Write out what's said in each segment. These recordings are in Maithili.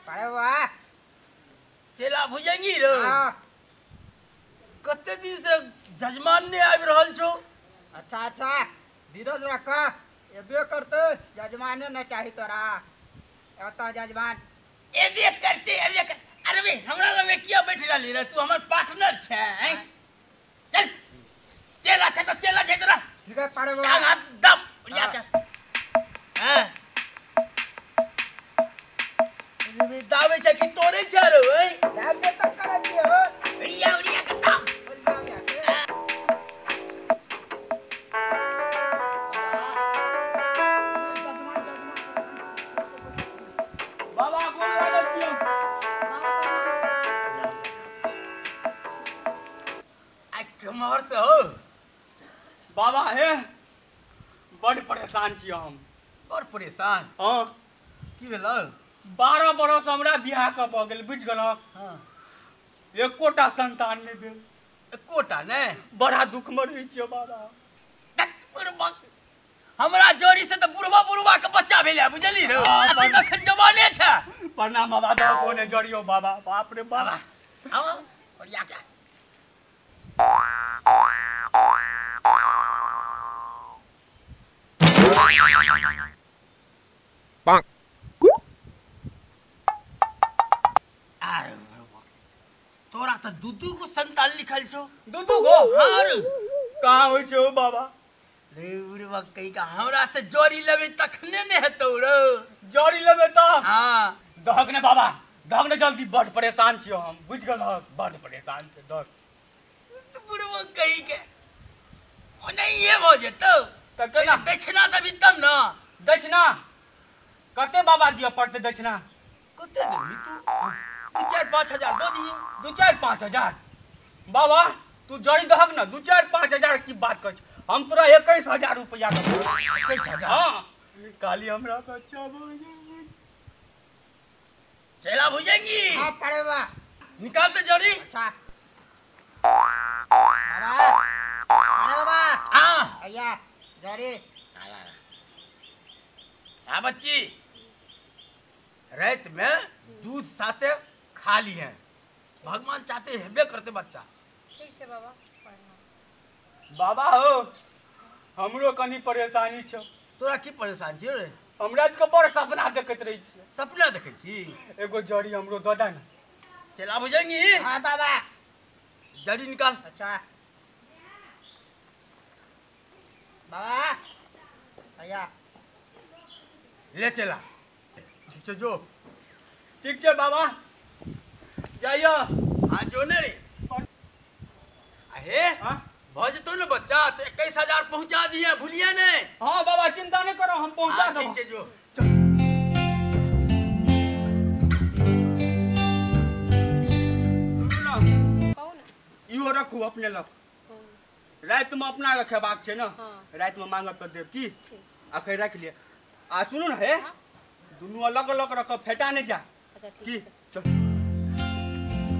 अरे वाह चेला भुजंगी रो कते दिन से जजमान ने आबि रहल छो। अच्छा अच्छा धीरज रख, एबे करते जजमाने न चाही तोरा, एता जजमान एबे करते एबे कर। अरे बे हमरा लगे किया बैठ रहली रे, तू हमर पार्टनर छे। चल चेला छे त चेला जे तोरा। ठीक है पारे बाबा टांग हाथ दब बढ़िया के। हां अरे बे दावे छे कि तोरे छे रे ओए दाब दे तक कर दियो बढ़िया बढ़िया के दाब। बाबा हे बड़ परेशान छी हम। बड़ परेशान? हाँ। की भेल? 12 बरस हमरा बियाह के भऽ गेल बुझि गेलहक। हाँ। एकोटा संतान नहि भेल। एकोटा नहि? बड़ा दुख में रहै छियै बाबा। हमरा जोड़ी से तऽ बुढ़वा बुढ़वा के बच्चा भेल है बुझली रे, अखन जवाने छै। प्रणाम बाबा, दऽ कोने जड़ियो बाबा। बाप रे बाबा। आओ बढ़िया के अरे तोरा तो दू दू गो संतान लिखल छो। दू दू गो? हाँ। कहाँ होइ छौ बाबा? रे बुढ़वा कही का हमरा से जोड़ी लेबे तखने ने हेतौ रे। जोड़ी लेबे त? हाँ। दहक ने बाबा, दहक ने जल्दी, बड़ परेशान छियौ हम बुझि गेलहक, बड़ परेशान छै। दहक बुढ़वा कही के ओनाहिए भऽ जेतौ त केना? दक्षिणा देबी तब न। दक्षिणा कते बाबा दिअ पड़तै? दक्षिणा कते देबी तू? 2-4-5 हजार दऽ दिही। 2-4-5 हजार? बाबा तू जड़ी दहक न, 2-4-5 हजार की बात कर, हम तोरा 21,000 रुपया देबौ। 21,000? हाँ। काली हमरा बच्चा भऽ गेल। चेला भुजेंगी। हाँ पड़ेबा निकाल ते जड़ी। अच्छा बाबा, अरे बाबा। हाँ भैया जड़ी। हाँ बच्ची, रात में दूध साथे खा ली है, भगवान चाहते हेबे करते बच्चा। ठीक है बाबा। बाबा हो हमरो कनी परेशानी छौ। तोरा की परेशानी छौ रे? हमरा के बड़ सपना देखैत रहै छियै। सपना देखै छी? एगो जड़ी हमरो दऽ दे ने। चला बुझेंगी। हाँ बाबा जड़ी निकाल। अच्छा बाबा भैया ले चला। ठीक से जो। ठीक छै बाबा, जाइयो। हाँ जो ने रे। अहे हाँ भऽ जेतौ ने बच्चा तो 21,000 पहुँचा दिए, भूलिए ने। हाँ बाबा चिंता नहीं करो, हम पहुँचा देब। ठीक छै जो। सुनू ना, इहो रखू अपने लग, राति में अपना रखेबाक छै ने। राति में मांगब तऽ देब की, अखन राखि लिअ। आ सुनू ने हे, दुनू अलग अलग रखब, फेटा नहि जा। की चल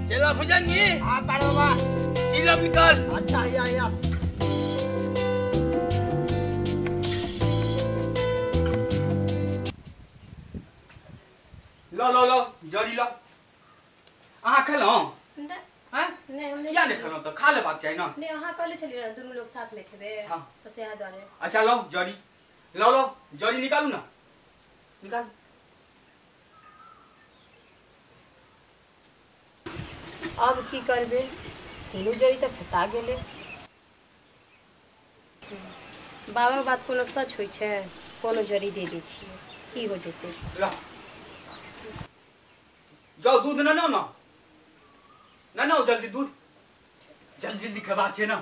चला भुजंगी। हाँ बाबा चिलम निकाल। अच्छा या या लो लो लो जड़ी लो। अहाँ खेलहुँ? नहीं। हैं? नहीं हम नहीं। किया नहीं खेलहुँ? तो खा लेबाक चाही ना। नहीं अहाँ कहले छलियै दुनू लोग साथ में खेबै। हाँ। बस इएह दुआरे। अच्छा लो जड़ी, लो लो जड़ी निकालू ना, निकाल। अब की करबे, तीनू जड़ी तऽ फेटा गेलै। बाबा के बात कोनो सच होइ छै? कोनो जड़ी दे दै छियै की हो जेतै। जाओ दूध न ना ना ना जल्दी दूध, जल्दी जल्दी खेबाक छै ना।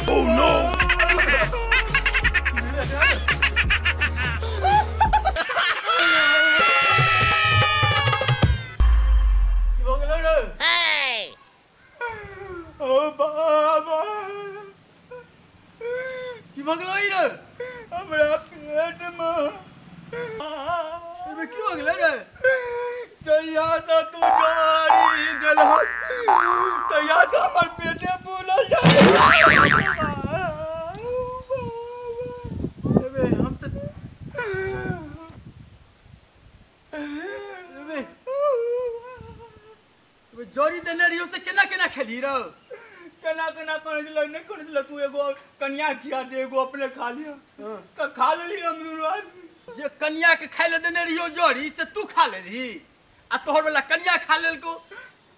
Oh no! की भऽ गेलौ रे? ओ बाबा की भऽ गेलौ रे? हमरा पेट में की भऽ गेलै रे? जहिया से तू जड़ी देलहक तहिया से हमर पेटे फूलल जाइ छै। जोड़ी देने रहियो से केना केना खेली रहो? केना केना करै छलै नहि करै छलै। तू एगो कनिया खिया दे, एगो अपने खा लिया, तऽ खा लेली हम दुनू आदमी। जे कनिया के खाय ले देने रहियो जोड़ी से तू खा लेलही आ तोहर वाला कनिया खा लेलको,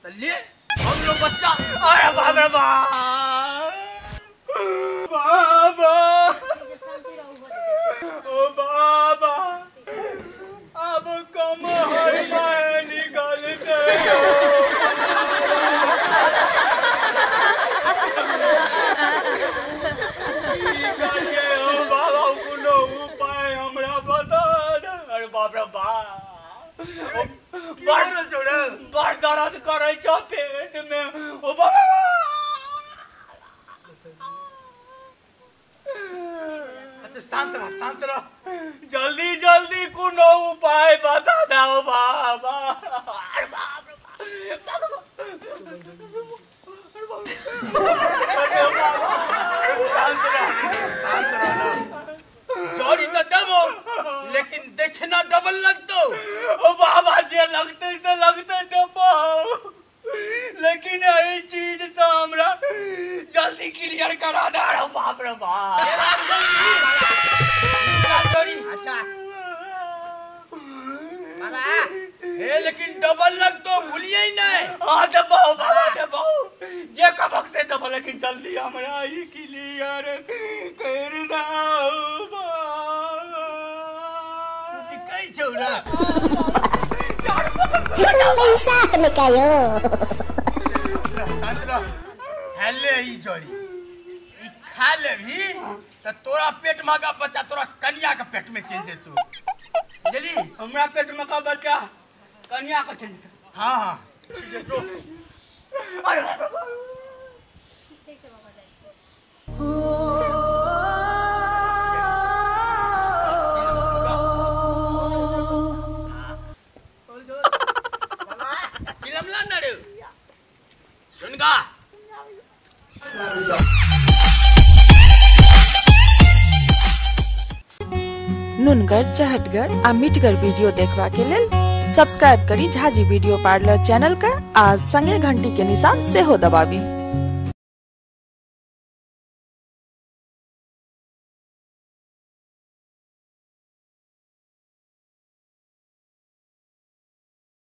तऽ ले हम लोग बच्चा। अरे बाप रे बाप, बाबा ओ बाबा, अब कम हर माय निकलते हो। की करिए हो बाबा, कोनो उपाय हमरा बता दे। अरे बाप रे बाप, बड़ दर्द करै छौ पेट में। ओ बाबा, अच्छा शांत रह, शांत रह, जल्दी जल्दी कोनो उपाय बता दो बाबा। अरे बाप रे बाप, शांत रह, शांत रह। जोड़ी तो देबो लेकिन दक्षिणा डबल लगतो। ओ बाबा जे लगते से लगते देबो, लेकिन एहि चीज से हमरा जल्दी क्लियर करा दे। अरे बाप रे बाप, अच्छा बाबा हे, लेकिन डबल लगतो, भूलिए ही नहीं। हाँ देबो बाबा देबो, जे कबक से देबो, लेकिन जल्दी हमरा ई क्लियर कर दो बाबा। तू कहै छौ रे? पैसा निकालो। शांत रह, हेले ई जोड़ी ई खा लेबही त तोरा पेट में का बच्चा तोरा कनिया के पेट में चल जेतौ, बुझली? हमरा पेट में का बच्चा कनिया के चल जेतौ। हाँ हाँ ठीक है, जो। अरे ठीक छै बाबा, जाइ छी। चिलमला न रे, सुनगा। नुनगर, चहटगर आ मिठगर वीडियो देखबा के लेल सब्सक्राइब करी झाजी वीडियो पार्लर चैनल का आ संगे घंटी के निशान सेहो दबाबी।